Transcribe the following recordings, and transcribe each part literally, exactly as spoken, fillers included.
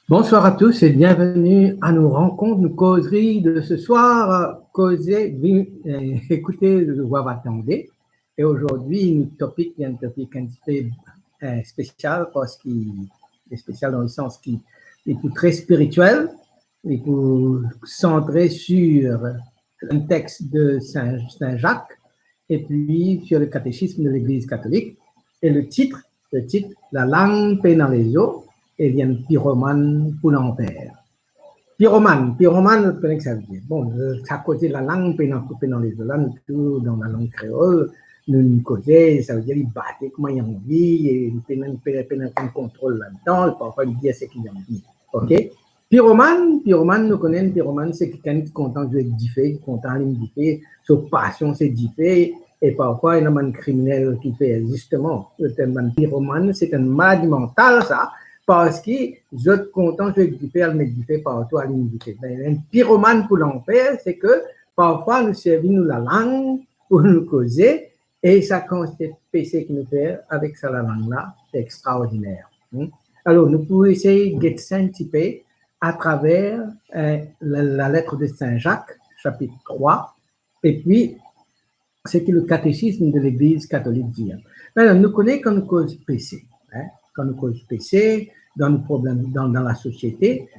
Bonsoir à tous et bienvenue à nos rencontres, nos causeries de ce soir. Koze, vinn, eh, ekoute, vwa, tande. E azordi, nou topik, li enn topik enn tipe, eh, spesial, parski li spesial dan le sans ki li pou tre spiritiel, li pou santre sur un texte de Saint, Saint Jacques, et puis sur le catéchisme de l'Église catholique. Et le titre, le titre, Lalang pena lezo, e li enn piromann pou lanfer. Piromann, piromann, nou kone ki sa vedir. Bon, sa koze lalang pena, pena lezo la, nou tou dan lalang kreol, nou, nou koze, sa vedir li bate kouma li anvi, e li pena, pena, pena okenn kontrol ladan, parfwa li dir seki li anvi. Ok? Piromann, piromann, nou kone enn piromann, se kikenn ki kontan zwe ek dife, ki kontan alim dife, so pasion se dife, e parfwa ena bann kriminel ki fer zisteman, zot enn bann piromann, se enn maladi mantal sa, parski zot kontan zwe ek dife, al met dife partou, alim dife. Be, enn piromann pou lanfer, se ke parfwa nou servi nou lalang pou nou koze, e sa kantite pese ki nou fer avek sa lalang la, se extraordiner. Hmm? Alor, nou pou esey get sa enn tipe atraver, eh, la, la lettre de Saint Jacques, chapitre trois, et puis ce que le catéchisme de l'Église catholique dit. Aster, nou kone kan nou koz pese, hein, kan nou koz pese, dan nou problem, dan, dan lasosiete,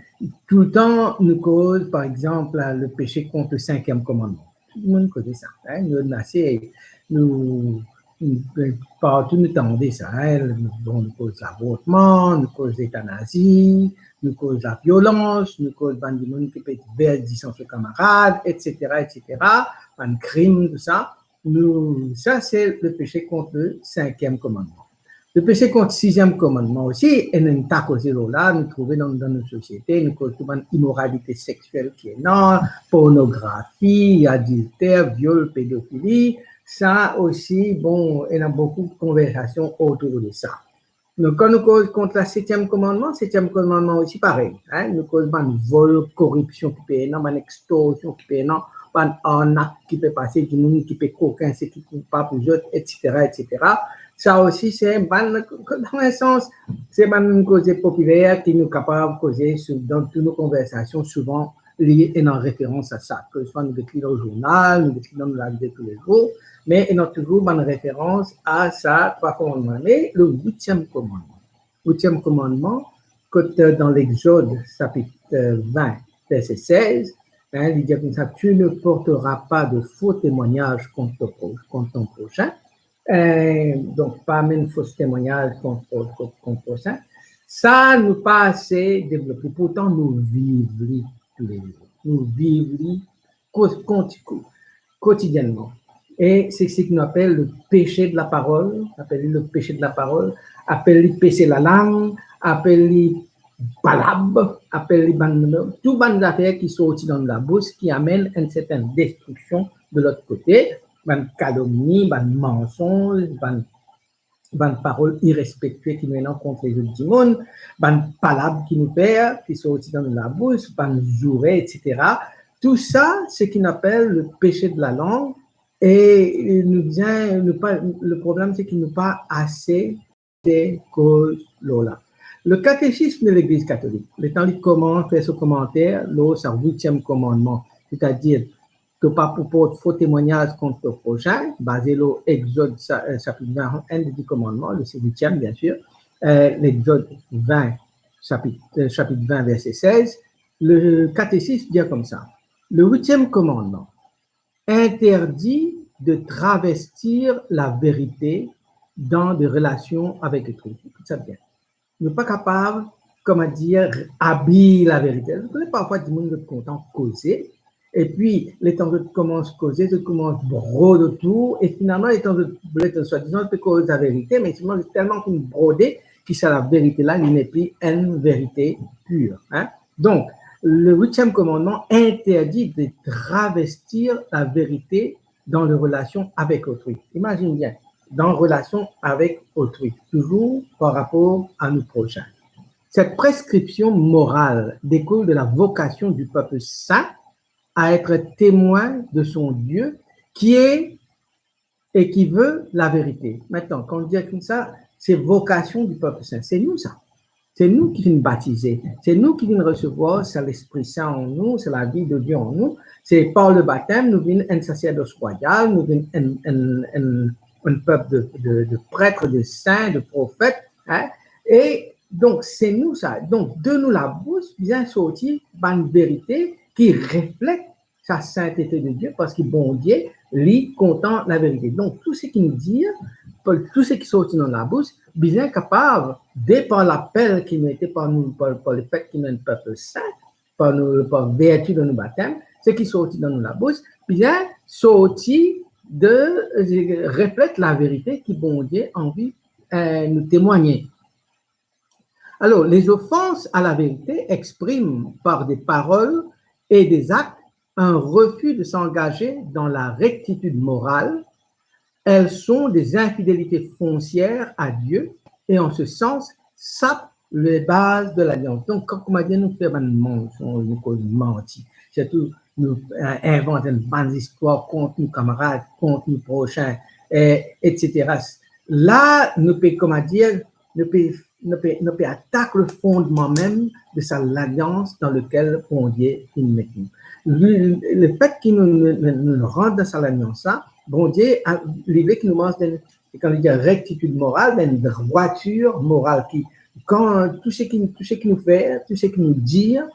toultan nou koz, par exanp, le péché contre le cinquième commandement. Tou dimoun koz sa, hein, nou, nou ase, nou, nou, partou nou tande sa, hein, bon, nou koz lavortman, nou koz letanazi, nou koz laviolans, nou koz bann dimoun ki pe tir disan so kamarad, et cetera, et cetera, bann krim, tou sa. Nou, sa se le péché contre le cinquième commandement. Le péché contre le sixième commandement osi, e nou ena enn ta koze lor la, nou trouve dan, dan nou sosiete, nou koz tou bann imoralite sexiel ki ena, pornografi, adilter, viol, pedofili, sa osi, bon, ena boukou konversasion otour de sa. Donk, kan nou koz kont le septième commandement, septième commandement osi parey, hein, nou koz bann vol, koripsion ki pe ena, bann extorsion ki pe ena, bann arnak ki pe pase, dimoun ki pe kokin seki pou pa pou zot, et cetera, et cetera. Sa osi se bann, dan enn sans, se bann koze popiler ki nou kapav koze sou, dan tou nou konversasion, souvan li ena referans a sa, ke swa nou get li dan zournal, nou get li dan nou lavi de toulezour, me ena touzour bann referans a sa trwa komannman. Me le huitième commandement, huitième commandement, kot, euh, dan Lexod, sapit, euh, vin, verse sez, hein, li dir koumsa, tu ne porteras pas de faux témoignages contre ton pro-, contre ton prochain. Euh, donk, pa amenn fo temwagnaz kont, kont, kont prosin. Sa, nou pa ase devlope. Pourtan, nou viv li toulezour. Nou viv li ko-, konti-, kotidiennman. E se seki nou apel le péché de la parole, apel li le péché de la parole, apel li pese lalang, apel li palab, apel li bann, tou bann zafer ki sorti dan labous, ki amenn enn sertin destriksion de lot kote, bann kalomni, bann mansonz, bann, bann parol irespektie ki nou ena kont lezot dimoun, bann palab ki nou fer, ki sorti dan labous, bann zoure, et cetera. Tou sa, seki nou apel le péché de la langue, e nou bizin, nou pa, le problem, seki nou pa ase koz lor la. Le catéchisme de l'Église catholique, letan li koumans fer so komanter lor sa huitième commandement, c'est-à-dire to pa pou port fo temwagnaz kont to prosin, baze lor Exode, sa-, euh, sapit vin, enn de dis komannman, le huitième, bien sûr, euh, Exode vin, sapit, euh, sapit vin, verse sez, le catéchisme dit comme ça, le huitième commandement interdit de travestir la vérité dans des relations avec autrui. Ekout sa bien. Nou pa kapav, kouma dir, abiy laverite. Zot kone parfwa dimoun zot kontan koze, epi letan zot koumans koze, zot koumans brod otour, e finalman, letan zot, letan swadizan zot pe koz laverite, me selman zot telman finn brode ki sa laverite la, li nepli enn verite pir, hein. Donc, le huitième commandement interdit de travestir la vérité dans les relations avec autrui. Imagine bien, dans relation avec autrui, toujours par rapport à nos prochains. Cette prescription morale découle de la vocation du peuple saint à être témoin de son Dieu qui est et qui veut la vérité. Maintenant, kan nou dir koumsa, se vokasion di pep sin, se nou sa. Se nou ki vinn batize, se nou ki vinn resevwar sa Lespri Sin an nou, sa lavi de Die an nou. Se par le batem nou vinn enn saserdos rwayal, nou vinn enn, enn, enn, enn pep de, de, de pret, de sin, de profet, hein? E donk, se nou sa. Donk, de nou labous bizin sorti bann verite ki reflet sa sintete de Die, parski Bondie, li kontan laverite. Donk, tou seki nou dir, tou seki sorti dan labous, bizin kapav, de par lapel ki nou ete par nou, par, par lefet ki nou enn pep sin, par nou, par verti de nou batem, seki sorti dan nou labous, bizin sorti de, reflet laverite ki Bondie anvi, eh, nou temwagne. Alors, les offenses à la vérité expriment par des paroles et des actes un refus de s'engager dans la rectitude morale. Elles sont des infidélités foncières à Dieu et en ce sens sapent les bases de l'alliance. Donk, kan, kouma dir, nou fer bann mansonz, nou koz manti, sirtou nou, eh, invant enn bann zistwar kont nou kamarad, kont nou prosin, eh, et cetera. La, nou pe, kouma dir, nou pe, nou pe, nou pe atak le fondman mem de sa lalians dan lekel Bondie finn met nou. Le, lefet ki nou, nou, nou, nou rant dan sa lalians la, Bondie, a, li vle ki nou mars dan, kan li dir rektitid moral, dan drwatir moral ki, kan tou seki, tou seki nou fer, tou seki nou dir,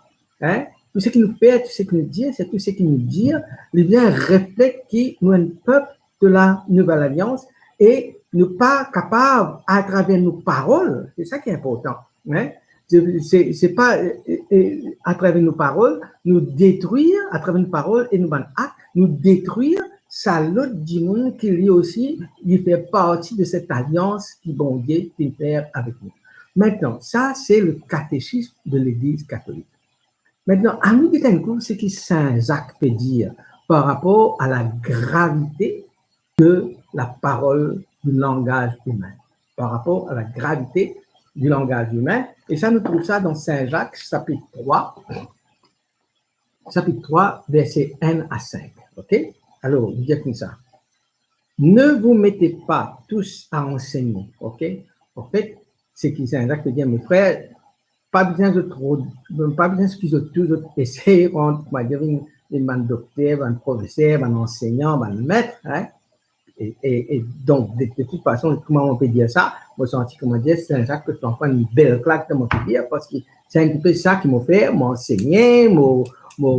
hein, tou seki nou fer, tou seki nou dir, se tou seki nou dir, li vinn reflet ki nou enn pep de la Nouvel Alians e nou pa kapav, atraver nou parol, se sa ki inportan, hein, se, se, se pa, e, e, atraver nou parol, nou detrir, atraver nou parol e nou bann ak, nou detrir sa lot dimoun ki li osi, li fer parti de set alians ki Bondie finn fer avek nou. Aster, sa se le katesism de Legliz Katolik. Aster, anou get enn kou seki Sin Zak pe dir par rapor a la gravite de la parol, du langaz imin. Par rapor a la gravite du langaz imin. E sa, nou trouv sa dan Sin Zak, sapit trwa, sapit trwa, verse enn a sink. Ok? Alor, li dir koumsa, ne vous mettez pas tous à enseigner. Ok? Anfet, seki Sin Zak pe dir, mes frères, pa bizin zot tro, pa bizin ki zot tou, zot esey rant, kouma dir, vinn, vinn bann dokter, bann profeser, bann ansegnan, bann met, hein? E, e, e donk, de, de tout fason, kouma mo pe dir sa, mo santi, kouma dir, Sin Zak pe fer ankor enn bel klak dan mo figir, parski se enn tipe sa ki mo fer, mo ansegne, mo, mo,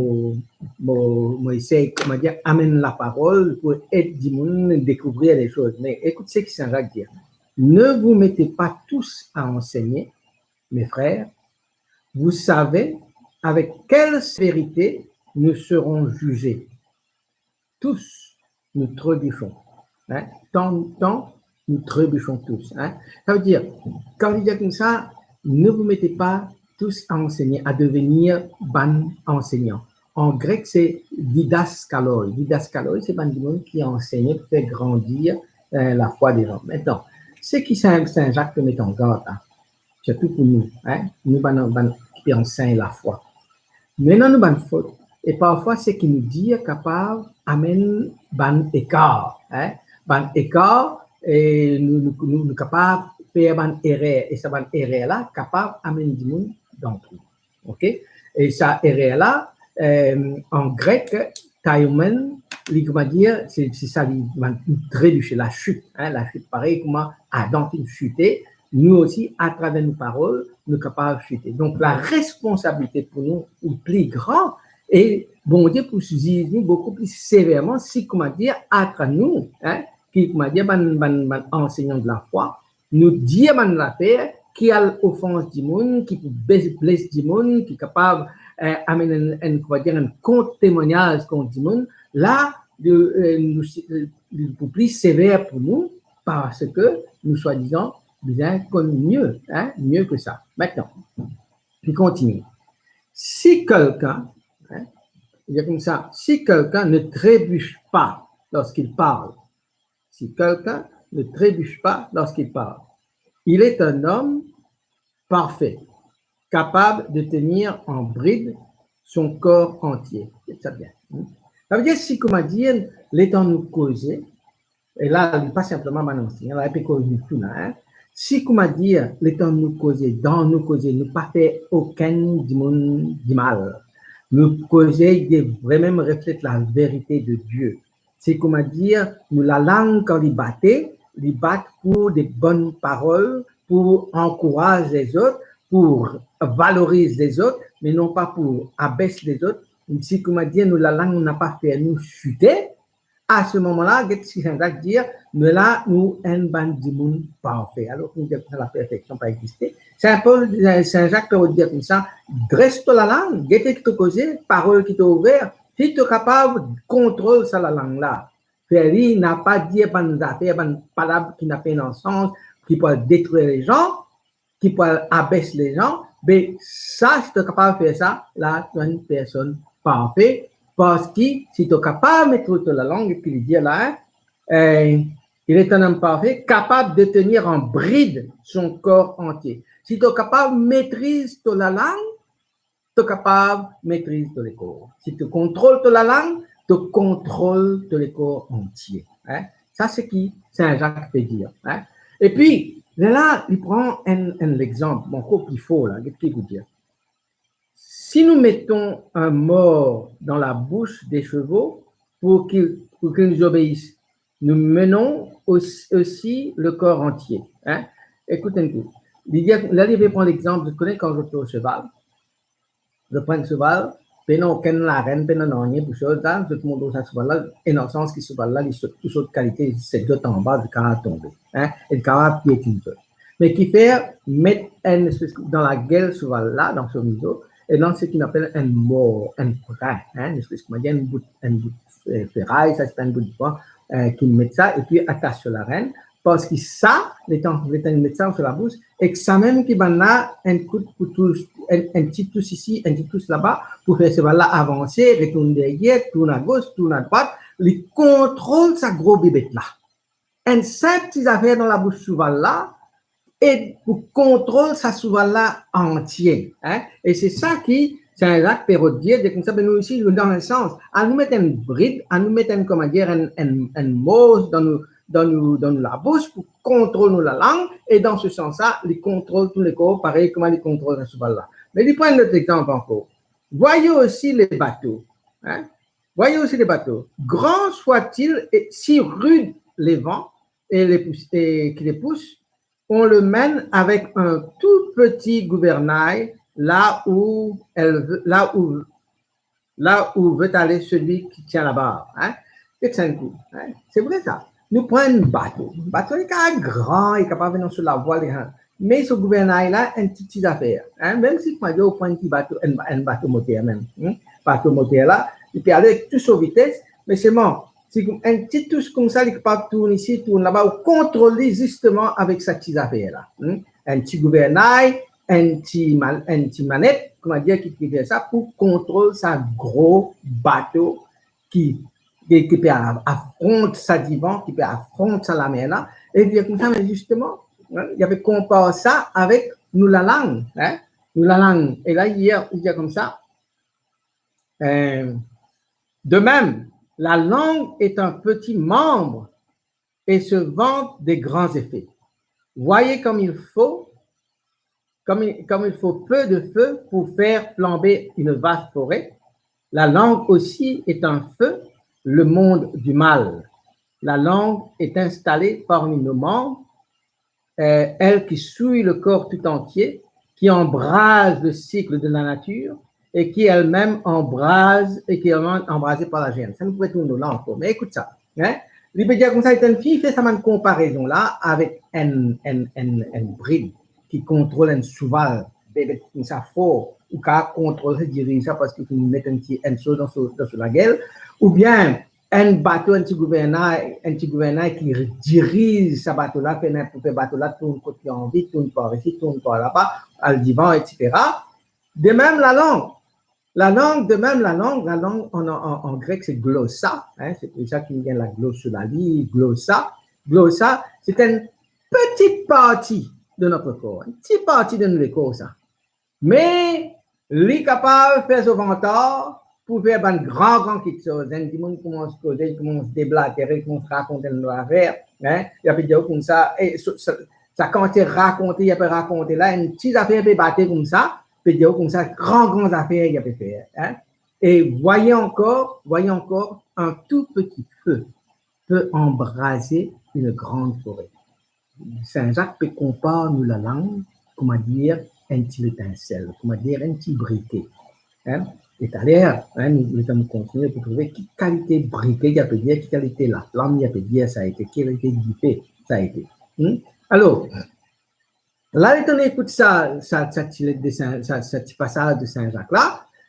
mo, mo esey, kouma dir, amenn laparol pou ed dimoun dekouvrir de soz. Me ekout seki Sin Zak dir. Ne vous mettez pas tous à enseigner, mes frères, vous savez avec quelle sévérité nous serons jugés. Tous nous trébuchons. Hein? Tant, tant, nous trébuchons tous. Hein? Sa ve dir, kan li dir koumsa, ne vous mettez pas tous à enseigner, à devenir bann ansegnan. An grek, se didaskaloi. Didaskaloi, se bann dimoun ki ansegne pou fer grandir, eh, lafwa de zot. Aster, seki Sin, Sin Zak pe met an gard la, sirtou pou nou, hein, nou bann, bann ki pe ansegn lafwa. Nou ena nou bann fot, e parfwa seki nou dir kapav amenn bann ekar, hein, bann ekar, e nou, nou, nou, nou kapav fer bann erer, e sa bann erer la kapav amenn dimoun dan trou. Ok? E sa erer la, eh, an grek, taimen, li, kouma dir, se, se sa, li, li tradwi la chit, hein, la chit, parey kouma Adan finn site, nou osi, atraver nou parol, nou kapav site. Donk, laresponsabilite pou nou, li pli gran, e Bondie pou ziz nou boukou pli severman, si, kouma dir, atra nou, hein, ki, kouma dir, bann, bann, bann ansegnan de lafwa, nou dir bann zafer ki al ofans dimoun, ki pou bles, bles dimoun, ki kapav, eh, amenn enn, enn, kouma dir, enn kont-temwagnaz kont dimoun, la, li, eh, nou, eh, li pou pli sever pou nou, parski nou, swadizan, bizin konn mie, hein, mie ki sa. Aster, li kontinie. Si quelqu'un, hein, li dir koumsa, si quelqu'un ne trébuche pas lorsqu'il parle, si quelqu'un ne trébuche pas lorsqu'il parle, il est un homme parfait, capable de tenir en bride son corps entier. Sa bien. Hmm? Sa ve dir, si, kouma dir, letan nou koze, e la, li pa sinpleman bann ansegnan, la, li pe koz nou tou la, hein? Si, kouma dir, letan nou koze, dan nou koze, nou pa fer okenn dimoun dimal, nou koze, li vremem reflet laverite de Die. Se, kouma dir, nou lalang kan li bate, li bat pou de bonn parol, pou ankouraz lezot, pou valoriz lezot, me non pa pou abes lezot. Si, kouma dir, nou lalang napa fer nou site, a se moman la, get ki Sin Zak dir, nou la, nou enn bann dimoun parfe. Alor, nou dir koumsa, laperfeksion pa existe. Sin Pol, Sin Zak pe dir koumsa, dres to lalang, gete ki to koze, parol ki to ouver, si to kapav kontrol sa lalang la, fer li napa dir bann zafer, bann palab ki napa ena sans, ki pou al detrir lezan, ki pou al abes lezan, be sa, si to kapav fer sa, la, to enn personn parfe, parski si to kapav metriz to lalang, ki li dir la, hein, eh, il est un homme parfait, capable de tenir en bride son corps entier. Si to kapav metriz to lalang, to kapav metriz to lekor. Si to kontrol to lalang, to kontrol to lekor antie. Hein? Sa se ki Sin Zak pe dir. Hein? Epi, lerla, li pran enn, enn lexanp, ankor pli for la, get ki li dir. Si nous mettons un mors dans la bouche des chevaux pour qu'ils, pour qu'ils nous obéissent, nous menons aussi, aussi le corps entier. Hein? Ekout enn kou. Li dir, la, li pe pran lexanp, zot kone kan zot lor seval, zot pran seval, pena okenn larenn, pena nanye pou soz la, zot mont lor sa seval la, ena sans ki seval la, li sot, tou sort kalite, se zot anba, li kapav tonbe, hein, e li kapav pietinn zot. Me kifer, met enn espes dan lagel seval la, dan so mizo, e dan seki nou apel enn mor, enn prin, hein, enn espes, kouma dir, enn bout, enn bout, eh, feray, sa se pa enn bout bwa, eh, ki met sa, epi atas so larenn, parski sa, letan, letan li met sa so labous, ek samem ki bann la, enn kout kouto, enn, enn ti tous isi, enn ti tous laba, pou fer seval la avanse, retourn deryer, tourn agos, tourn adrwat, li kontrol sa gro bebet la. Enn sinp ti zafer dan labous seval la, e pou kontrol sa seval la antie, hein? E se sa ki Sin Zak pe rod dir, dir koumsa, be nou osi, nou dan enn sans, anou met enn brid, anou met enn, kouma dir, enn, enn, enn mors dan nou, dan nou, dan nou labous pou kontrol nou lalang, e dan se sans la, li kontrol tou lekor, parey kouma li kontrol sa seval la. Me li pran enn lot lexanp ankor. Voyez aussi les bateaux, hein? Voyez aussi les bateaux. Grand soit-il, et si rude les vents et les pous-, et qui les poussent, on le mène avec un tout petit gouvernail là où elle veut, là où, là où veut aller celui qui tient la barre. Hein? Get sa enn kou, hein? Se vre sa. Nou pran enn bato. Bato li kapav gran, li kapav vinn sou lavwal, li kapav, me so gouvernay la, enn ti, ti zafer, hein? Mem si, par exanp, ou pran enn ti bato, enn, enn bato moter mem, hmm? Bato moter la, li pe ale ek tou so vites, me selman, si enn ti tous koumsa, li kapav tourn isi, tourn laba, ou kontrol li zisteman avek sa ti zafer la, hmm? Enn ti gouvernay, enn ti man-, enn ti manet, kouma dir, ki, ki fer sa pou kontrol sa gro bato ki, ki, ki pe a-, afront sa divan, ki pe afront sa lamer la. E li dir koumsa, me zisteman, hein, li pe konpar sa avek nou lalang, hein, nou lalang. E la, li dir, li dir koumsa, euh, de même, la langue est un petit membre et se vante des grands effets. Voyez comme il faut, comme il, comme il faut peu de feu pour faire flamber une vaste forêt. La langue aussi est un feu, le monde du mal. La langue est installée parmi nos membres, euh, elle qui souille le corps tout entier, qui embrase le cycle de la nature et qui elle-même embrase, et qui elle-même embrasée par la gêne. Sa nou pou retourn la ankor. Me ekout sa, hein? Li pe dir koumsa, li fer sa bann konparezon la avek enn, enn, enn, enn brid ki kontrol enn seval, bebet koumsa for, ou kapav kontrol sa, diriz sa, parski ou finn met enn ti, enn soz dan so, dan so lagel, oubien enn bato, enn ti gouvernay, enn ti gouvernay ki diriz sa bato la, fer limpoze bato la tourn kot li anvi, tourn par isi, tourn par laba, al divan, et cetera. De mem lalang, lalang, de mem lalang, lalang an, an, an grek se glossa, hein, se pou sa ki gagn laglosolalie, glossa. Glossa, se enn ti parti de notre corps, enn ti parti de nou lekor sa. Me li kapav fer so vantar pou fer bann gran, gran kiksoz. Enn dimoun koumans koze, li koumans deblatere, li koumans rakont enn zafer, hein, li pe dir koumsa, e so, so, Sa kan ti rakonte, li pe rakonte la, enn ti zafer pe bate koumsa, pe dir koumsa, gran, gran zafer li pe fer, hein. Et voyez encore, voyez encore, un tout petit feu peut embraser une grande forêt. Sin Zak pe konpar nou lalang, kouma dir, enn ti letinsel, kouma dir, enn ti brike. Hein? E taler, hein, nou, nou, nou kontinie pou trouve ki kalite brike li pe dir, ki kalite laflam li pe dir sa ete, ki kalite dife sa ete. Hmm? Alor, la, letan nou ekout sa, sa, sa ti let de Sin, sa, sa ti pasaz de Sin Zak la,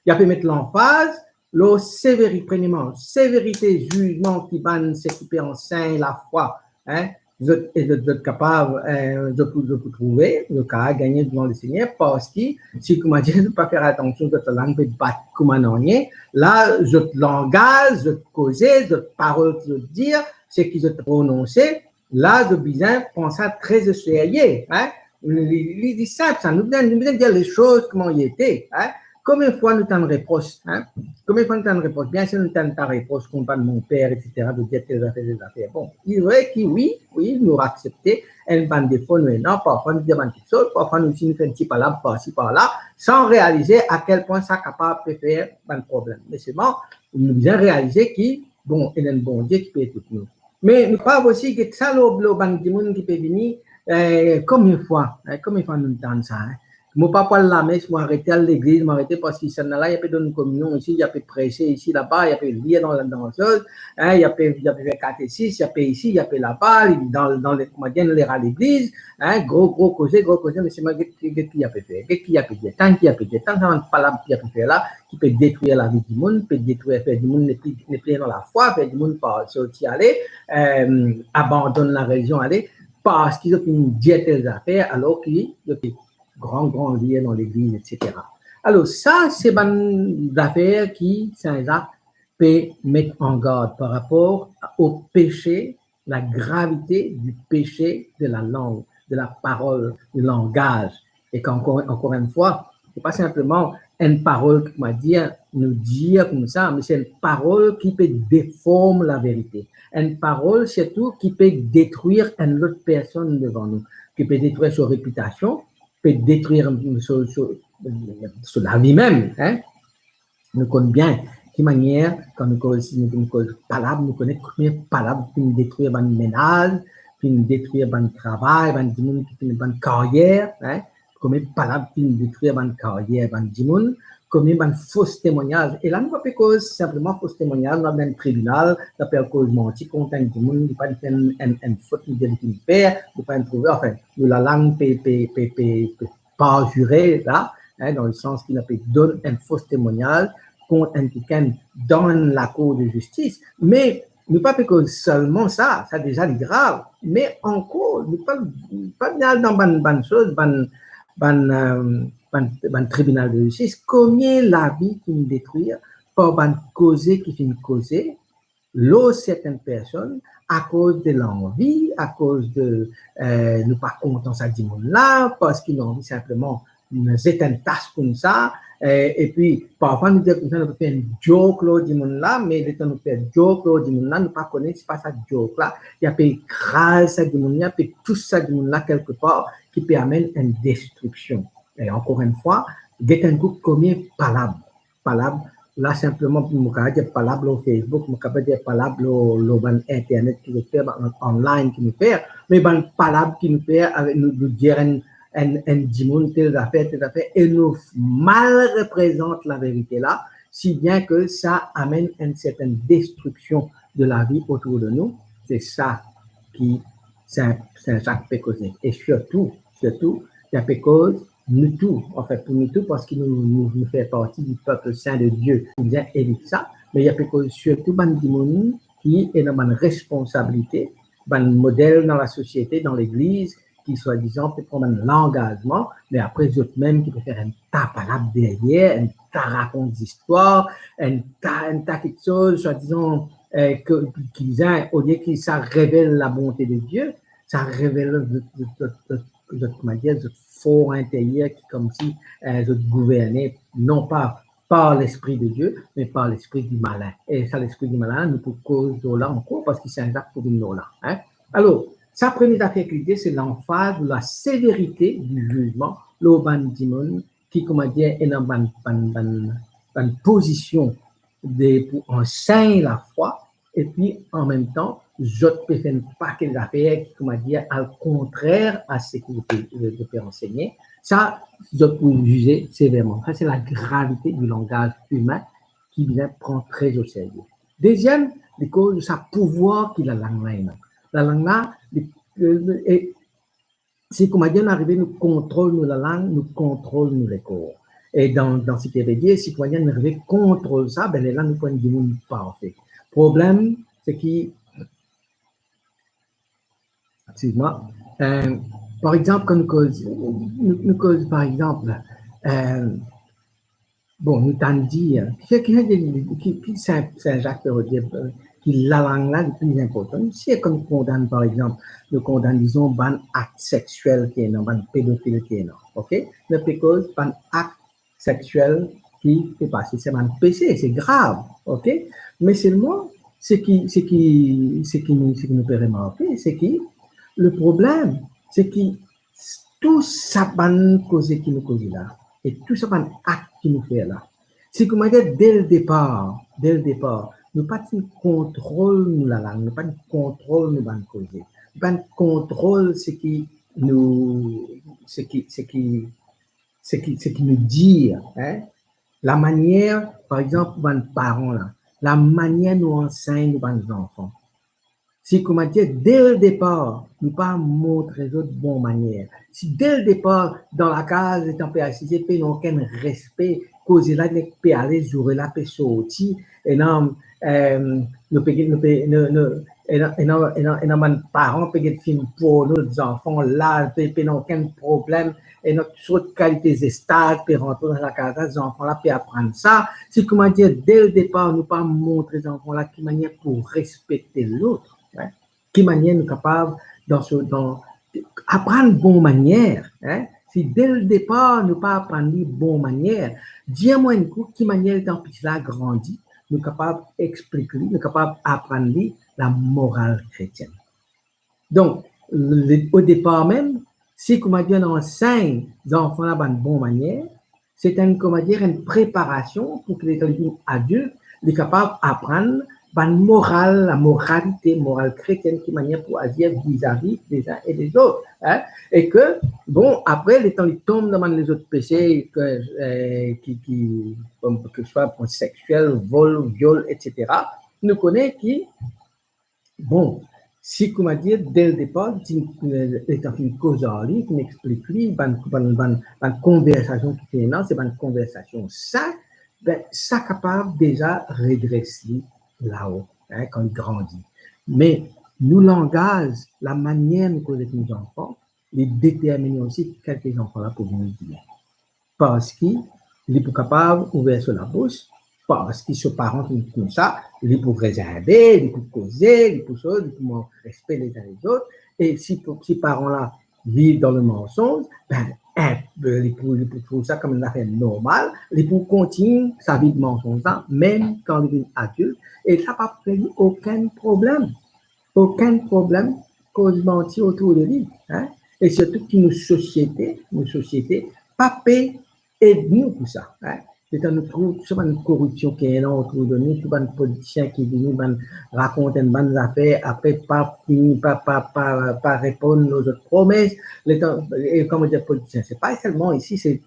li pe met lanfaz lor severi-, premieman, severite zizman ki bann seki pe ansegn lafwa, hein, zot, e zot, zot kapav, eh, zot pou, zot pou trouve, zot kapav gagne devan Lesegner, parski, si, kouma dir, zot pa fer atansion, zot lalang pe bat kouma nanye, la, zot langaz, zot koze, zot parol ki zot dir, seki zot prononse, la, zot bizin pran sa tre o serye, hein. Li, li, li sinp sa, nou bizin, nou bizin dir lesoz kouma li ete, hein. Konbien fwa nou tann repros, hein? Konbien fwa nou tann repros? Biensir nou tann ta repros kont bann monper, et cetera, nou dir tel zafer, tel zafer. Bon, li vre ki wi, wi, nou aksepte enn bann defo nou ena, parfwa nou dir bann kiksoz, parfwa nou osi nou fer enn ti palab parsi, parla, san realize a kel pwin sa kapav pe fer bann problem. Me selman, nou bizin realize ki, bon, ena enn Bondie ki pe ekout nou. Me nou kapav osi get sa lor, lor bann dimoun ki pe vini, eh, konbien fwa, hein, konbien fwa nou tann sa, hein? Mo pa pou al lames, mo arete al legliz, mo arete parski sannla la, li pe donn kominion isi, li pe prese isi, laba, li pe lir dan, dan soz, hein, li pe, li pe fer katesis, li pe isi, li pe laba, li dan, dan le, kouma dir, lera legliz, hein, gro, gro koze, gro koze, me selman get, get ki li pe fer, get ki li pe dir, tann ki li pe dir, tann sa bann palab ki li pe fer la, ki pe detrir lavi dimoun, pe detrir, fer dimoun nepli, nepli ena lafwa, fer dimoun pa sorti ale, eh, abandonn larelizion ale, parski zot finn dir tel zafer, alor ki zot pe gran, gran lir dan legliz, et cetera. Alor, sa, se bann zafer ki Sin Zak pe met an gard par rapor o pese, la gravite di pese de la lang, de la parol, di langaz. E kan ankor, ankor enn fwa, se pa sinpleman enn parol ki, kouma dir, nou dir koumsa, me se enn parol ki pe deform laverite. Enn parol sirtou ki pe detrir enn lot personn devan nou, ki pe detrir so repitasion, pe detrir so, so, so lavi mem, hein. Nou konn bien ki manier, kan nou koz, nou, nou koz palab, nou kone konbien palab finn detrir bann menaz, finn detrir bann travay, bann dimoun ki finn, bann karyer, hein, konbien palab finn detrir bann karyer bann dimoun, konbien bann fos temwagnaz. E la, nou pa pe koz sinpleman fos temwagnaz, nou al dan tribinal, nou pe al koz manti kont enn dimoun, li pa finn fer enn, enn, enn fot, nou dir li finn fer, nou pa finn trouve, anfin, nou lalang pe, pe, pe, pe, pe parzire la, hein, dan lesans ki nou pe donn enn fos temwagnaz kont enn kikenn dan enn lakour de zistis. Me nou pa pe koz selman sa, sa deza li grav, me ankor, nou pa, pa vinn al dan bann, bann soz, bann, bann, eh, bann, bann tribinal de zistis, konbien lavi finn detrir par bann koze ki finn koze lor sertenn personn akoz de lanvi, akoz de, eh, nou pa kontan sa dimoun la, parski nou anvi sinpleman zet enn tas koumsa, eh, epi parfwa nou dir koumsa nou pe fer enn joke lor dimoun la, me letan nou fer joke lor dimoun la, nou pa kone si pa sa joke la, li pe kraz sa dimoun la, li pe tous sa dimoun la kelkepar, ki pe amenn enn destriksion. E ankor enn fwa, get enn kou konbien palab, palab, la sinpleman, mo kapav dir palab lor Facebook, mo kapav dir palab lor, lor bann internet ki nou fer, bann online ki nou fer, me bann palab ki nou fer avek nou, nou dir enn, enn, enn dimoun tel zafer, tel zafer, e nou mal reprezant laverite la, si bien ke sa amenn enn sertenn destriksion de lavi otour de nou. Se sa ki Sin, Sin Zak pe koze. E sirtou, sirtou, li pe koz nou tou, anfin, pou nou tou, parski nou, nou, nou fer parti di pep sin de Die, nou bizin evit sa, me li pe koz sirtou bann dimoun ki ena bann responsabilite, bann model dan lasosiete, dan legliz, ki swadizan pe pran bann langazman, me apre zot mem ki pe fer enn ta palab deryer, enn ta rakont zistwar, enn ta, enn ta kiksoz, swadizan, eh, ke, ki bizin, olie ki sa revel labonte de Die, sa revel zot, zot, zot, zot, zot, kouma dir, zot for interyer ki koumsi, eh, zot gouverne, non pa par Lespri de Die, me par lespri di malin. E sa lespri di malin, nou pou koz lor la ankor, parski Sin Zak pou vinn lor la, hein. Alor, Sa premie zafer ki li dir, se lanfaz ou laseverite di zizman lor bann dimoun ki, kouma dir, ena bann, bann, bann, bann pozision de, pou ansegn lafwa, epi anmemtan, zot pe fer enn pake zafer ki, kouma dir, al kontrer a seki zot pe, zot pe ansegne. Sa, zot pou zize severman. Sa, se lagravite di langaz imin ki bizin pran tre o serye. Deziem, li koz sa pouvwar ki lalang la ena. Lalang la, li, e, si, kouma dir, nou arive nou kontrol nou lalang, nou kontrol nou lekor. E dan, dan seki vedir, si, kouma dir, nou arive kontrol sa, be lerla nou pou enn dimoun parfe. Problem, se ki, eskiz mwa, eh, par exanp, kan nou koz, nou, nou koz, par exanp, eh, bon, nou tann dir, ki, ki, ki, ki Sin, Sin Zak pe dir, eh, ki lalang la li pli inportan. Si kan nou kondann, par exanp, nou kondann, dizon, bann ak seksiel ki ena, bann pedofil ki ena, ok? Nou pe koz bann ak seksiel ki pe pase, se bann pese, se grav, ok? Me selman, seki, seki, seki nou, seki nou pe remarke, se ki le problem, se ki tou sa bann koze ki nou koze la, e tou sa bann ak ki nou fer la, si, kouma dir, de ledepar, de ledepar, nou pa ti kontrol nou lalang, nou pa ti kontrol nou bann koze, nou pa ti kontrol seki nou, seki, seki, seki, seki nou dir, eh? Lamanier, par exanp, bann paran la, lamanier nou ansegn nou bann zanfan. Si, kouma dir, de ledepar, nou pa montre zot bon manier. Si de ledepar, dan lakaz, letan pe asize, pena okenn respe, koze la nek pe ale, zoure la pe sorti, ena, eh, nou pe, nou pe, nou, nou, ena, ena, ena, ena bann paran pe get fim porno, zanfan la, pe, pena okenn problem, ena tou sort kalite zestas pe rantre dan lakaz la, zanfan la pe aprann sa. Si, kouma dir, de ledepar, nou pa montre zanfan la ki manier pou respekte lot, eh? Ki manier nou kapav, dan so, dan, aprann bon manier, eh? Si de ledepar nou pa aprann li bon manier, dir mwa enn kou ki manier letan piti la grandi, nou kapav explik li, nou kapav aprann li lamoral kretienn. Donk, le, o depar mem, si, kouma dir, nou ansegn zanfan la bann bon manier, se enn, kouma dir, enn preparasion pou ki letan li vinn adilt, li kapav aprann bann moral, lamoralite, moral kretienn, ki manier pou azir vizavi lezin e lezot, eh? E ke, bon, apre, letan li tom dan bann lezot pese, ke, eh, ki, ki, bon, ke swa pou seksiel, vol, viol, etsetera, nou kone ki, bon, si, kouma dir, de ledepar, ti, eh, letan finn koz ar li, finn explik li, bann, bann, bann, bann konversasion ki finn ena, se bann konversasion sin, be, sa kapav deza redres li lao, eh, kan li grandi. Me nou langaz, lamanier nou koz ek nou zanfan, li determine osi ki kalite zanfan la pou vini demin. Parski li pou kapav ouver so labous, parski so paran finn koumsa, li pou rezinbe, li pou koze, li pou soz, li pou mank respe lezin lezot. E si, si paran la viv dan lemansonz, be, eh, li pou, li pou trouv sa kom enn zafer normal, li pou kontign sa vi de mansonz la, mem kan li vinn adilt, e sa pa pou fer li okenn problem. Okenn problem, koz manti otour de li, eh? E sirtou ki nou sosiete, nou sosiete pa pe ed nou pou sa, eh? Letan nou trouv tou sa bann koripsion ki ena otour de nou, tou bann politisien ki vini, bann rakont enn bann zafer, apre pa fini, pa, pa, pa, pa reponn lor zot promes. Letan, e kan mo dir politisien, se pa selman isi, se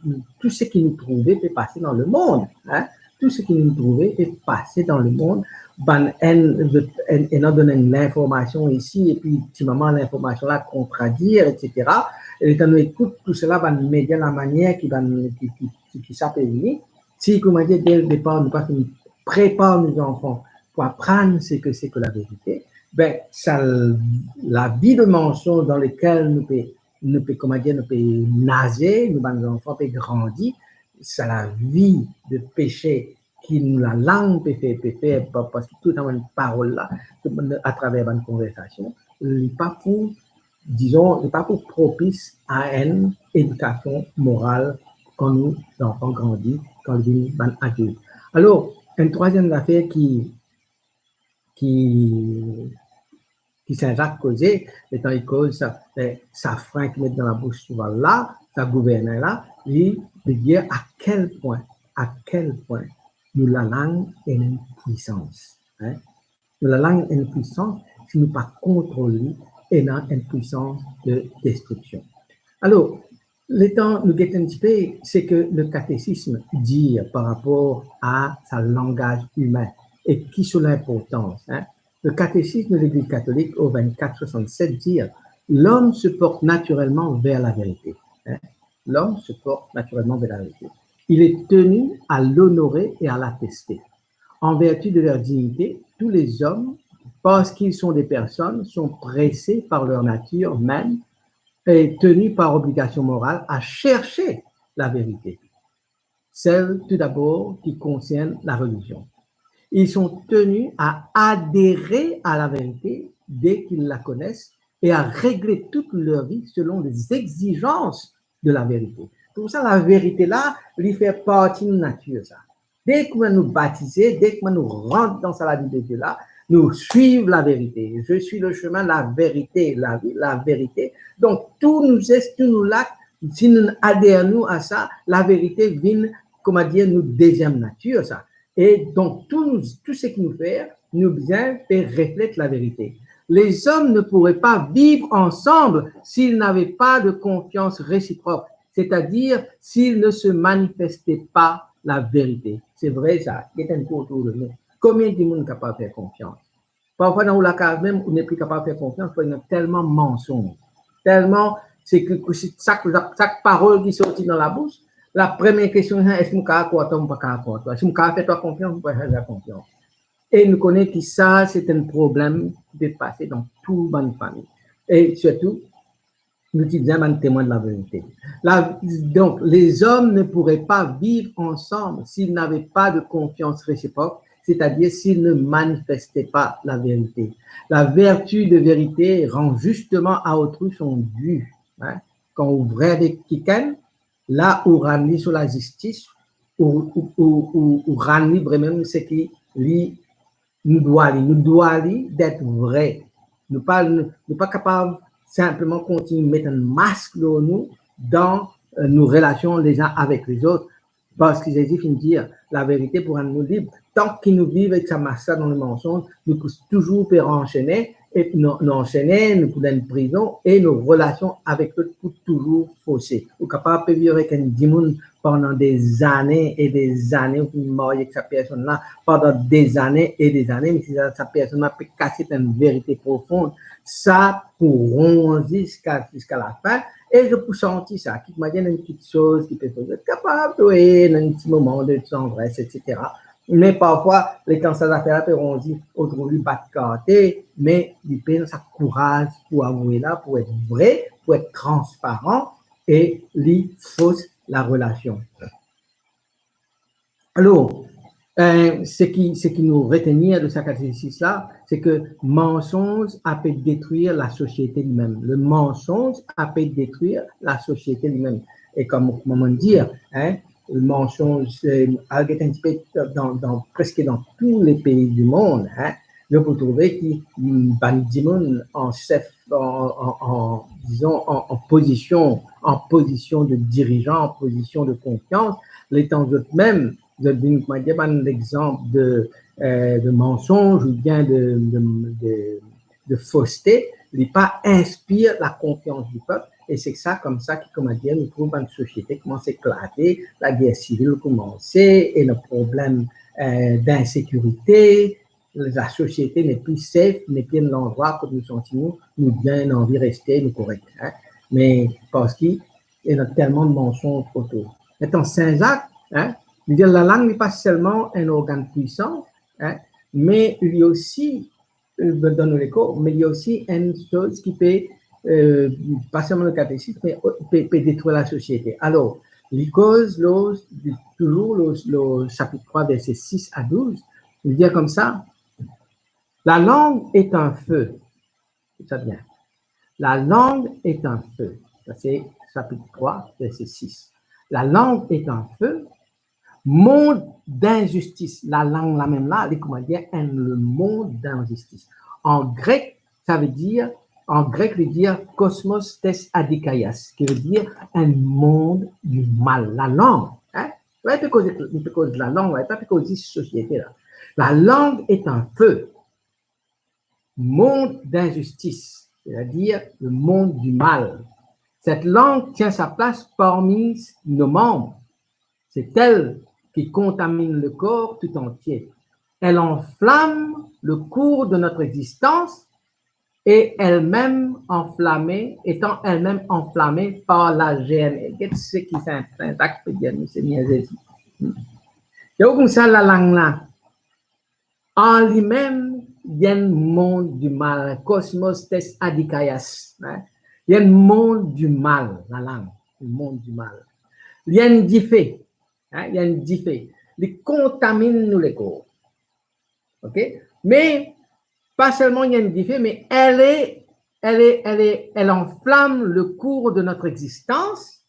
tou seki nou trouve pe pase dan lemond, eh? Tou seki nou trouve pe pase dan lemond, bann enn, zot enn, ena donn enn linformasion isi, epi ti moman linformasion la kontradir, etsetera. E letan nou ekout tou sela, bann media, lamanier ki bann, ki, ki, ki, ki sa pe vini, si, kouma dir, de ledepar, nou pa finn prepar nou zanfan pou aprann seki se ki laverite, be, sa lavi de mansonz dan lekel nou pe, nou pe, kouma dir, nou pe naze, nou bann zanfan pe grandi, sa lavi de pese ki nou lalang pe fer, pe fer, pa-, parski tou sa bann parol la, atraver bann konversasion, li pa pou, dizon, li pa pou propis a enn edikasion moral kan nou zanfan grandi, kan li vinn bann adilt. Alor, enn trwaziem zafer ki, ki, Ki Sin Zak koze, letan li koz sa, eh, safran ki met dan labous swaval la, sa gouverner la, li, li dir a kel pwin, a kel pwin nou lalang ena enn pwisans, hein? Nou lalang ena enn pwisans, si nou pa kontrol li, ena enn pwisans de destriksion. Alor, letan nou get enn tipe seki le katesism dir par rapor a sa langaz imin e ki so linportans, hein? Le catéchisme de l'Église catholique au vingt-quatre soixante-sept dit : l'homme se porte naturellement vers la vérité. Hein ? L'homme se porte naturellement vers la vérité. Il est tenu à l'honorer et à l'attester. En vertu de leur dignité, tous les hommes, parce qu'ils sont des personnes, sont pressés par leur nature même et tenus par obligation morale à chercher la vérité, celle tout d'abord qui concerne la religion. Ils sont tenus à adhérer à la vérité dès qu'ils la connaissent et à régler toute leur vie selon les exigences de la vérité. Pou sa, laverite la, li fer parti nou natir sa. Dès ki nou batize, dès ki nou rant dan sa lavi de Die la, nou swiv laverite. Je suis le chemin, la vérité, la vie, la vérité. Donk, tou nou zes, tou nou lak, si nou ader nou a sa, laverite vinn, kouma dir, nou deziem natir sa. E donk, tou nou, tou seki nou fer, nou bizin pe reflet laverite. Les hommes ne pourraient pas vivre ensemble s'ils n'avaient pas de confiance réciproque, c'est-à-dire s'ils ne se manifestaient pas la vérité. Se vre sa, get enn kou otour de nou. Konbien dimoun kapav fer konfians? Parfwa dan ou lakaz mem, ou nepli kapav fer konfians, parski ena telman mansonz, telman, seki, seki sak, sak parol ki sorti dan labous, lapremie kestion, eski mo kapav krwar twa, mo pa kapav krwar twa? Eski mo kapav fer twa konfians, mo pa fer twa konfians? E nou kone ki sa, se enn problem ki pe pase dan tou bann fami. E sirtou, nou ti bizin bann temwin de laverite. La, donc, les hommes ne pourraient pas vivre ensemble s'ils n'avaient pas de confiance réciproque, c'est-à-dire s'ils ne manifestaient pas la vérité. La vertu de vérité rend justement à autrui son dû. Hein? Kan ou vre avek kikenn, la ou rann li so lazistis, ou, ou, ou, ou, ou rann li vremem seki li, nou dwa li, nou dwa li det vre. Nou pa, nou, nou pa kapav sinpleman kontign met enn mask lor nou dan, eh, nou relasion lezin avek lezot. Parski Zezi finn dir, laverite pou rann nou lib. Tan ki nou viv avek sa mask la dan lemansonz, nou pou touzour pe ansene, e nou, nou ansene, nou pou dan enn prizon, e nou relasion avek lot pou touzour forse. Ou kapav pe viv avek enn dimoun pandan dezane e dezane, ou finn marye ek sa personn la pandan dezane e dezane, me si sa, sa personn la pe kasiet enn verite profon, sa pou ronz ziska, ziska lafin, e zot pou santi sa, ki kouma dir ena enn kiksoz ki pe fer zot kapav, wi, ena enn ti moman de tandres, etsetera. Me parfwa, letan sa zafer la pe ronz li, ou trouv li bat karte, me li pena sa kouraz pou avoue la, pou et vre, pou et transparan, e li fos larelasion. Alor, eh, seki, seki nou retenir de sa katesis la, seki mansonz a pe detrir lasosiete limem. Le mensonge a pe detrir lasosiete limem. E kouma, kouma mo dir, hein, mansonz, eh, al get enn tipe dan, dan, preske dan tou le pei dimond, hein, nou pou trouve ki, mm, bann dimoun an sef, an, an, an, dizon, an, an pozision, an pozision de dirizan, an pozision de konfians, letan zot mem, zot vinn, kouma dir, bann lexanp de, eh, de mansonz oubien de, de, de, de foste, li pa inspir lakonfians di pep, e se sa, koumsa ki, kouma dir, nou trouv bann sosiete koumans eklate, lager sivil koumanse, ena problem, eh, dinsekirite, lasosiete nepli sef, nepli enn landrwa kot nou santi nou, nou bien, nou anvi reste, nou korek, hein. Me parski ena telman mansonz otour. Letan Sin Zak, hein, li dir lalang li pa selman enn organn pwisan, hein, me li osi, eh, dan nou lekor, me li osi enn soz ki pe, eh, pa selman le katesis, me pe, pe detrir lasosiete. Alor, li koz lor, touzour lor, lor sapit trwa, verse sis a douz, li dir koumsa, la langue est un feu. Écoute ça bien. La langue est un feu. Sa se sapit trwa, verse sis. La langue est un feu, monde d'injustice. Lalang la mem la, li kouma dir enn lemond dinzistis. An grek, Savedir, an grek, li dir cosmos tes adikaias, ki vedir enn mond di mal. Lalang, hein? Wi, nou pe koz, nou pe koz lalang, wi, pa pe koz zis sosiete la. La langue est un feu, monde d'injustice, c'est-à-dire le monde du mal. Cette langue tient sa place parmi nos membres. C'est elle qui contamine le corps tout entier. Elle enflamme le cours de notre existence et elle-même enflammée, étant elle-même enflammée par la géhenne. E get seki Saint, Saint Jacques pe dir nou, Segner Zezi. Hmm. Donk, koumsa, lalang la, an limem, li enn mond di mal, cosmos tes adikaias, hein? Li enn mond di mal, lalang, mond di mal. Li enn dife, hein? Li enn dife. Li kontaminn nou lekor. Ok? Me pa selman li enn dife, mais elle est, elle est, elle est, elle enflamme le cours de notre existence,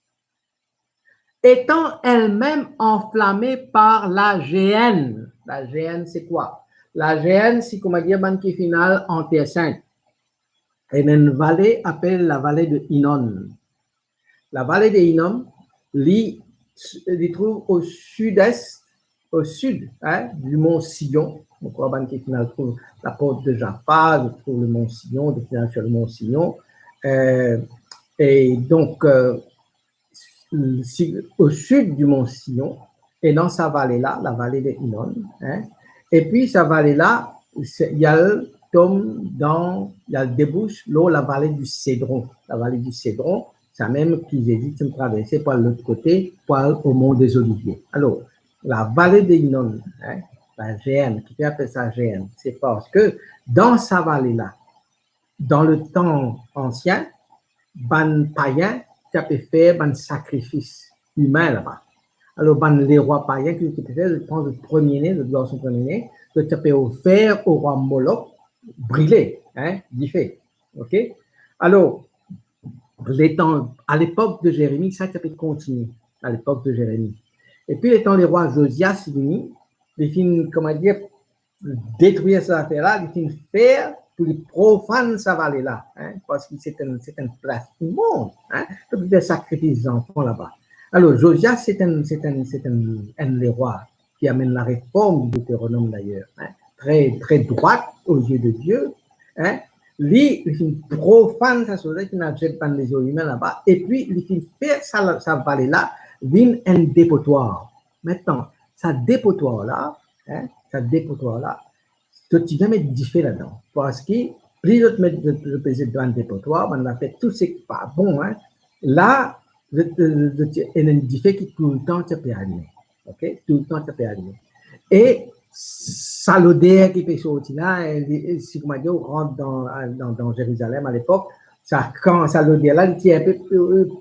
étant elle-même enflammée par la géhenne. La géhenne, c'est quoi? La géhenne, se, kouma dir, bann ki finn al an Ter Sint. Ena enn vale apel la vale de Hinon. La vale de Hinon, li, li trouv o sid-est, au sud, hein, du mont Sion. Donc, on va trouver la porte de Jaffa, on trouve le mont Sion, on finit sur le mont Sion. Euh, et donc, euh, si, au sud du mont Sion, e dan sa vale la, la vale de Hinon, hein, epi sa vale la, se, li al tom dan, li al debous lor la vale di Sedron. La vale di Sedron, samem ki Zezi ti traverse pou al lot kote, pou al o Mont des Oliviers. Alor, la vale de Hinon, hein, la Géhenne, kifer apel sa Géhenne? Se parski dan sa vale la, dan letan ansien, bann payin ti pe fer bann sakrifis imin laba. Alor, bann lerwa payin, ki zot ti pe fer, zot pran zot premie ne, zot garson premie ne, zot ti pe ofer o rwa Molok, brile, hein, dife. Ok? Alor, letan, à l'époque de Jérémie, sa ti pe kontinie, à l'époque de Jérémie. Epi letan lerwa Zozias vini, li finn, kouma dir, detrir sa zafer la, li finn fer pou li profann sa vale la, hein, parski se enn, se enn plas imond, hein, pou fer sakrifis zanfan laba. Alor, Zozias, se enn, se enn, se enn, enn lerwa ki amenn la reform di Deteronom dayer, hein, tre, tre drwat aux yeux de Dieu, hein. Li, li finn profann sa soz la, li finn al zet bann lezo imin laba, epi li finn fer sa, sa vale la vinn enn depotwar. Aster, sa depotwar la, hein, sa depotwar la, zot ti vinn met dife ladan. Parski pli zot met, zot, zot pe zet dan depotwar, bann zafer, tou seki pa bon, hein, la, zot, zot, zot ti ena enn dife ki toultan ti pe alime. Ok? Toultan ti pe alime. E sa loder ki pe sorti la, e, e, si kouma dir, ou rant dan, dan, dan Zerizalem alepok, sa, kan sa loder la, li ti enpe,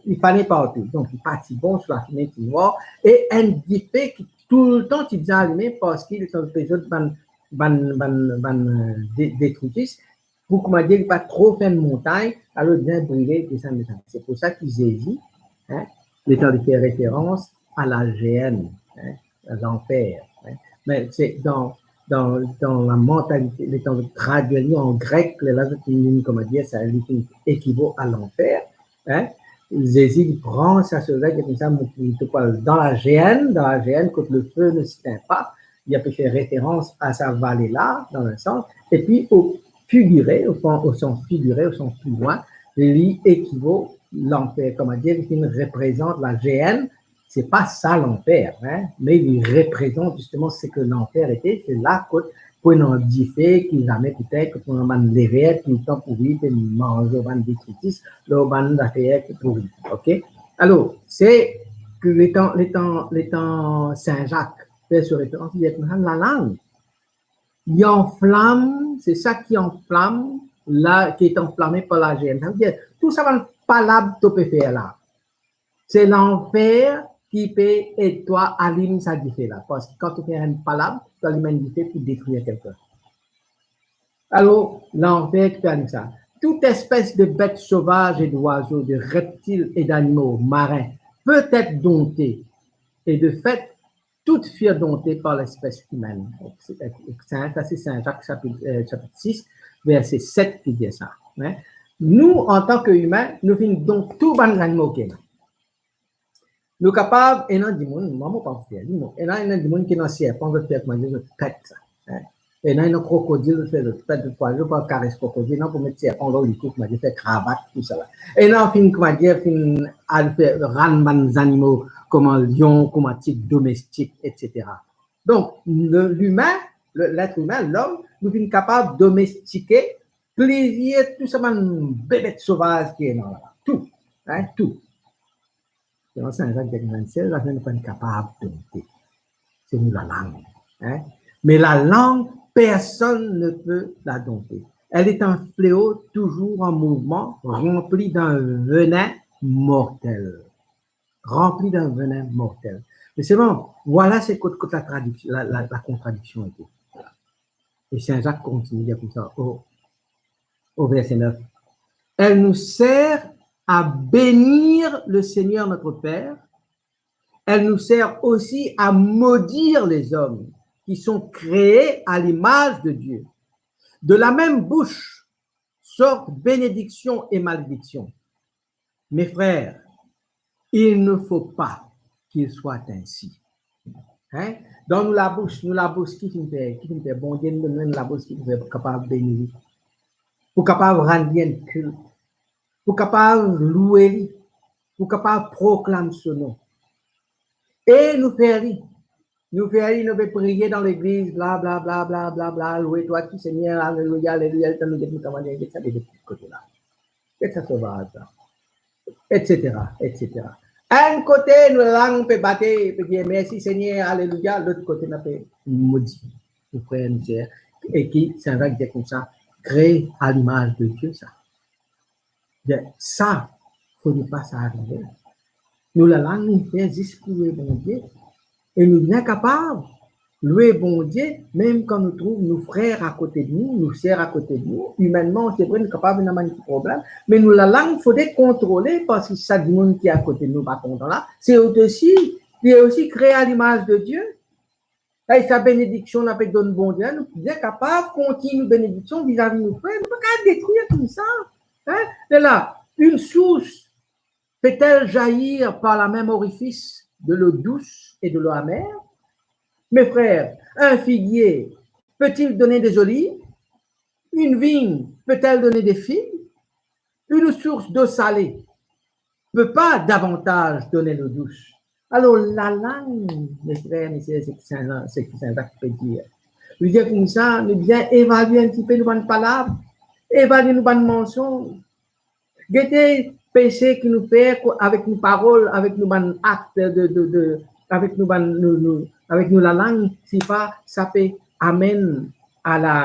li fane partou. Donk, li pa ti bon, so lafime ti nwar, e enn dife ki toultan ti bizin alime, parski letan zot pe zet bann, bann, bann, bann, eh, de, detritis, pou, kouma dir, li pa tro fer enn montagn, alor li bizin brile, desann, desann. Se pou sa ki Zezi, hein, letan li fer referans a la Géhenne, hein, lanfer, hein. Me se dan, dan, dan la mantalite, letan zot tradwir li an grek, lerla zot finn, kouma dir, sa, li finn ekivo a lanfer, hein. Zezi, li pran sa soz la, li dir koumsa, mo, mo pou al dan la Géhenne, dan la Géhenne, kot le feu ne s'éteint pas, li ape fer referans a sa vale la, dan enn sans, epi o figire, o sans, o sans figire, o sans pli lwin, li ekivo lanfer, kouma dir, li finn reprezant la Géhenne, se pa sa lanfer, hein, me li reprezant zisteman seki lanfer ete, se la kot pou ena dife ki zame pou tegn, kot pou ena bann lever ki toultan pouri, pe manz bann detritis, lor bann zafer ki pouri, ok? Alor, se ki letan, letan, letan Sin Zak fer so referans, li dir koumsa, lalang, li anflam, se sa ki anflam, la, ki est enflammé par la Géhenne. Savedir, tou sa bann palab to pe fer la, se lanfer ki pe ed twa alim sa dife la. Parski kan to fer enn palab, to alim enn dife pou detrir kelkenn. Alor, lanfer ki pe alim sa. Toute espèce de bête sauvage et d'oiseau, de reptile et d'animaux marins peut être dompté, et de fait, toutes furent domptées par l'espèce humaine. Sa, sa se Sin Zak sapit, eh, sapit sis, verse set ki dir sa, hein. Nou, antan ki imin, nou finn donp tou bann zanimo ki ena. Nou kapav, ena dimoun, mwa mo pa fer li, non. Ena, ena dimoun ki ena serpan, zot fer kouma dir zot pet sa, hein. Ena, ena krokodil, zot fer zot pet, zot krwar, zot pa kares krokodil, non, pou met serpan lor likou, kouma dir fer kravat, tousala. Ena finn, kouma dir, finn al fer rann bann zanimo kouma lion, kouma tig domestik, et cetera. Donk, le, limin, le, let imin, lom, nou finn kapav domestike plizier tou sa bann bebet sovaz ki ena la, tou, hein, tou. Selon Sin Zak dir nou enn sel zafer nou pa kapav donte, se nou lalang, hein. Mais la langue, personne ne peut la dompter. Elle est un fléau toujours en mouvement, rempli d'un venin mortel. Rempli d'un venin mortel. Mais seulement, voilà c'est kot, kot la tradiction, la, la, la contradiction et tout. Et Sin Zak kontinie dir koumsa, au, au verset neuf. Elle nous sert à bénir le Seigneur notre Père, elle nous sert aussi à maudire les hommes qui sont créés à l'image de Dieu. De la même bouche sortent bénédiction et malédiction. Mes frères, il ne faut pas qu'il soit ainsi. Hein? Dan nou labous, nou labous ki finn fer, ki finn fer? Bondie donn nou enn labous ki finn fer pou kapav beni li, pou kapav rann li enn kilt, pou kapav loue li, pou kapav proklam so nom. E nou fer li, nou fer li, nou pe priye dan legliz, bla, bla, bla, loue twa ki Segner, aleluya, aleluya, letan nou get nou kamarad, get sa, get kote la. Get sa sovaz la. Et cetera, et cetera. Enn kote, nou lang pe bate, pe dir, "Mersi Segner, aleluya," lot kote, nou pe modi nou frer, nou ser, e ki Sin Zak dir koumsa, créé à l'image de Dieu, sa. Bien, sa, fode pa sa arive. Nou lalang, nou fer zis pou loue Bondie. E nou bien kapav loue Bondie, mem kan nou trouv nou frer akote de nou, nou ser akote de nou, iminman, se vre, nou kapav ena bann ti problem, me nou lalang fode kontrole, parski sa dimoun ki akote nou pa kontan la, se osi, li osi créé à l'image de Dieu. E sa benediksion nou pe donn Bondie, nou bien kapav kontign nou benediksion vizavi nou frer, nou pa kapav detrir koumsa. Hein? Lerla, une source peut-elle jaillir par le même orifice de l'eau douce et de l'eau amère? Mes frères, un figuier peut-il donner des olives? Une vigne peut-elle donner des figues? Une source d'eau salée peut pas davantage donner l'eau douce. Alor, lalang, mes frères, mes sœurs, seki Sin, seki Sin Zak pe dir. Li dir koumsa, nou bien evalie enn tipe nou bann palav, evalie nou bann mansonz. Gete pese ki nou fer ko-, avek nou parol, avek nou bann akt de, de, de, avek nou bann, nou, nou, avek nou lalang, si pa sa pe amenn à la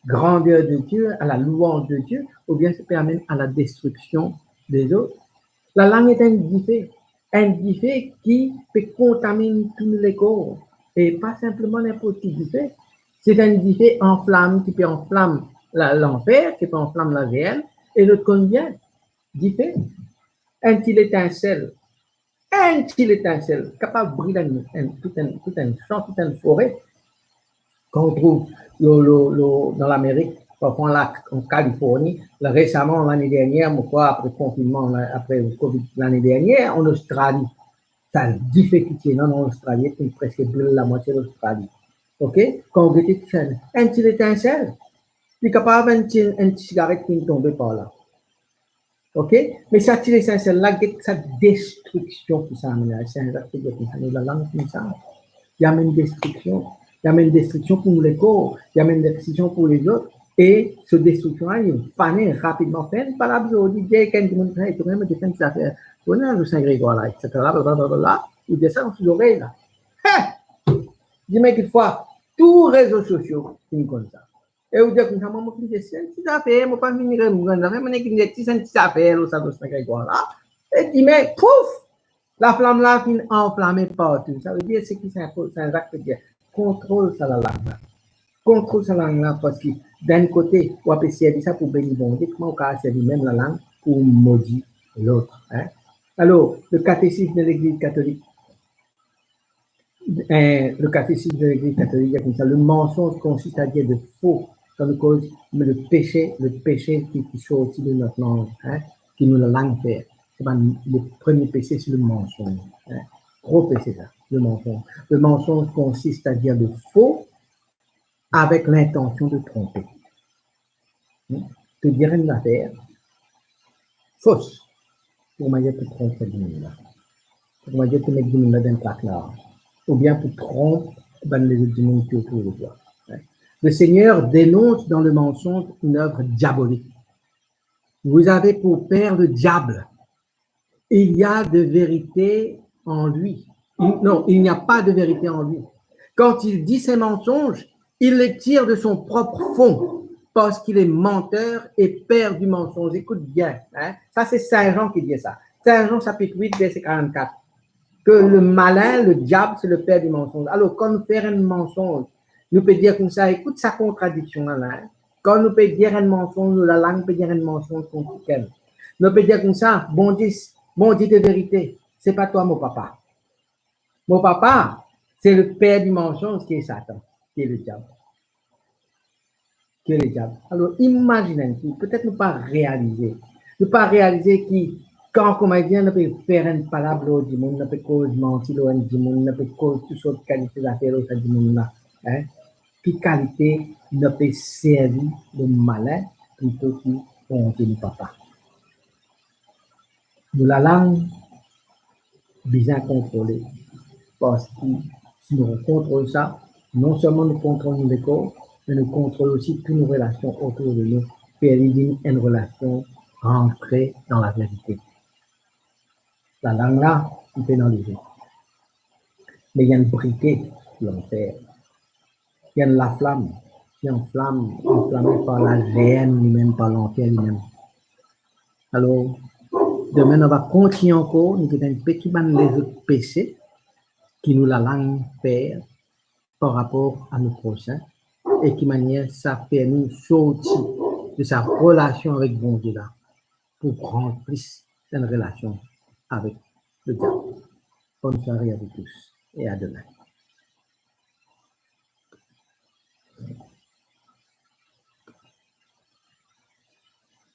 grandeur de Dieu, à la louange de Dieu, oubien sa pe amenn à la destruction des autres. Lalang est un dife, enn dife ki pe kontaminn tou nou lekor. E pa sinpleman ninport ki dife. Se enn dife anflam ki pe anflam la, lanfer, ki pe anflam lazenn, e nou konn bien, dife, enn ti letinsel, enn ti letinsel, kapav bril enn, enn, tout enn, tout enn san, tout enn fore. Kan ou trouv lo, lo, lo, dan Lamerik, parfwa la, an Kaliforni, la, resaman, lane dernier, mo krwar, apre konfinnman, la, apre Covid lane dernier, an Ostrali, sa dife ki ti ena an Ostrali, finn preske bril lamwatie Lostrali. Ok? Kan ou gete sa, enn ti letinsel, li kapav enn ti, enn ti sigaret ki tonbe par la. Ok? Me sa ti letinsel la, get sa destriksion ki sa amenn. Sin Zak pe dir koumsa, nou lalang koumsa. Li amenn destriksion. Li amenn destriksion pou nou lekor. Li amenn destriksion pou lezot. E so destriksion la, li fane rapidman. Fer enn palav zordi, dir enn dimoun, "Hey, to mem defann sa fer. Tourn al Sin Gregwar la, et cetera, blablabla." Ou dir sa dan so zorey la. He! Dimoun, kikfwa, tou rezo sosio, finn konn sa. E ou dir koumsa, mwa, mo finn dir, se enn ti zafer, mo pa finn dir enn gran zafer, mo nek finn dir, se enn ti zafer, lor sa, lor sa, Gregwar la. E dime, pouf, laflam la finn anflame partou. Savedir, seki Sin Pol, Sin Zak pe dir, kontrol sa lalang la. Kontrol sa lalang la, parski d'enn kote, ou pe servi sa pou beni Bondie, kouma ou kapav servi mem lalang pou modi lot, hein? Alor, le catéchisme de l'Église catholique, Eh, le catéchisme de l'Église catholique, il y a comme ça, le mensonge consiste à dire de faux, kan nou koz, me le pese, le pese ki, ki sorti de nou lang, hein, ki nou lalang fer. Se pa le premier péché, c'est le mensonge, hein. Gro pese sa, le mensonge. Le mensonge consiste à dire de faux avec l'intention de tromper. Hmm? To dir enn zafer fos, pou manier pou tronp dimoun la. Pou manier pou met dimoun la dan lakaz, oubien pou tronp bann lezot dimoun ki otour de twa. Le Seigneur dénonce dans le mensonge une œuvre diabolique. Vous avez pour père le diable. Il y a de vérité en lui. Il- non, il n'y a pas de vérité en lui. Quand il dit ses mensonges, il les tire de son propre fond, parce qu'il est menteur et père du mensonge. Écoute bien, hein. Ça, c'est Saint Jean qui dit ça. Saint Jean, chapitre huit, verset quarante-quatre. Que le malin, le diable, c'est le père du mensonge. Alors, kan nou fer enn mansonz, nou pe dir koumsa, ekout sa kontradiksion la, hein. Kan nou pe dir enn mansonz, nou lalang pe dir enn mansonz kont kikenn. Nou pe dir koumsa, Bondie, Bondie de verite, se pa twa mo papa. Mo papa, c'est le père du mensonge, qui est Satan, qui est le diable. Qui est le diable. Alors, imagine un peu, petet nou pa realize. Nou pa realize ki, kan, kouma dir, nou pe fer enn palab lor dimoun, nou pe koz manti lor enn dimoun, nou pe koz tou sort kalite zafer lor sa dimoun la, hein? Ki kalite nou pe servi le malin plito ki Bondie nou papa. Nou lalang bizin kontrole, parski si nou kontrol sa, non selman nou kontrol nou lekor, me nou kontrol osi tou nou relasion otour de nou, fer li vinn enn relasion rantre dan laverite. Lalang la, li pena leve. Me li enn brike lanfer. Li enn laflam, li anflam, anflame par lazeenn limem, par lanfer limem. Alor, demin nou va kontigne ankor, nou get enn pe ki bann lezot pese ki nou lalang fer par rapor a nou prosin, e ki manier sa fer nou sorti de sa relasion avek Bondie la, pou pran plis enn relasion avek le diab. Bonne soirée à vous tous et à demain.